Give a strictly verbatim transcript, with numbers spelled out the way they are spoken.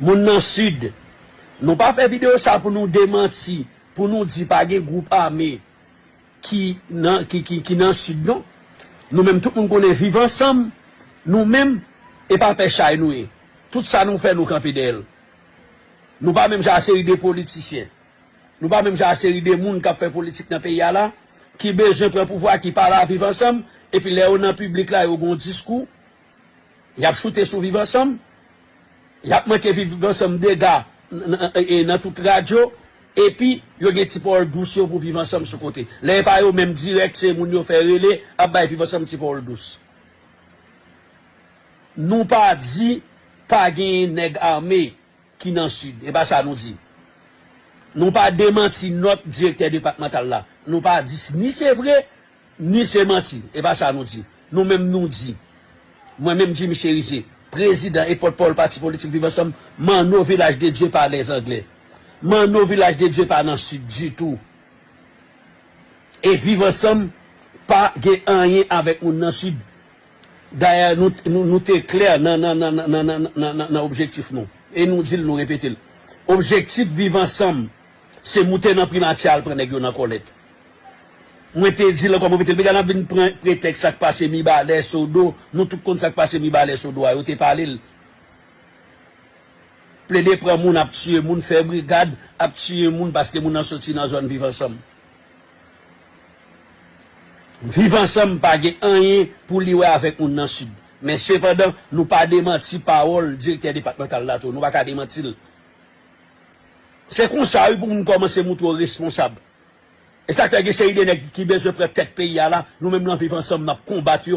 Moun nan Sid, nou pa fè videyo sa pou nou demanti, pou nou di pa gen gwoup ame ki nan, ki, ki, ki nan Sid, non. Nou menm, tout moun konnen Viv Ansanm, nou menm, e pa pè chay nou ye. Tout sa nou fè, nou kanpe dèyè l. Nou pa menm jan a seri de politisyen. Nou pa menm jan a seri de moun k ap fè politik nan peyi a la, ki bezwen pran pouvwa, ki pale a Viv Ansanm, epi lè yo nan piblik la, yo gen yon diskou, y ap choute sou Viv Ansanm, y ap manke Viv Ansanm dega n-, n-, e, nan tout radyo, epi yo gen ti pawòl dous yo pou Viv Ansanm sou kote. Lè e pa yo menm dirèk, se moun yo fè rele, ap bay Viv Ansanm ti pawòl dous. Nou pa di pa gen nèg ame ki nan Sid. E pa sa nou di. Nou pa demanti nòt direktè depatmantal la. Nou pa di s-, ni se vre, ni se manti. E pa sa nou di. Nou menm nou di. Mwen menm Jimmy Chérizier, prezidan e pòtpawòl pati politik Viv Ansanm, Manno Vilaj de Dye pa lèzanglè. Manno Vilaj de Dye pa nan Sid ditou. E Viv Ansanm pa gen anyen avèk moun nan Sid. Dayè, nou, nou, nou te klè nan, nan, nan objektif nou. E nou di l, nou repete l. Objektif Viv Ansanm, se moute nan primati al pran nèg yo nan kòlèt. Mwen te di l ankò, mwen repete l, piga n ap vin pran pretèks sa k pase Mibalè, Sodo, nou tout konn sa k pase Mibalè, Sodo a, yo te pale l. Plede pran moun, ap tiye moun, fè brigad, ap tiye moun paske moun nan soti nan zòn Viv Ansanm. Viv Ansanm pa gen anyen pou li wè avèk moun nan Sid. Men sepandan, nou pa demanti pawòl direktè depatmantal la tou. Nou pa ka demanti l. Se konsa wi pou moun kòmanse moutre w responsab. E sa k fè gen seri de nèg ki bezwen pran tèt peyi a la, nou menm nan Viv Ansanm, n ap konbat yo.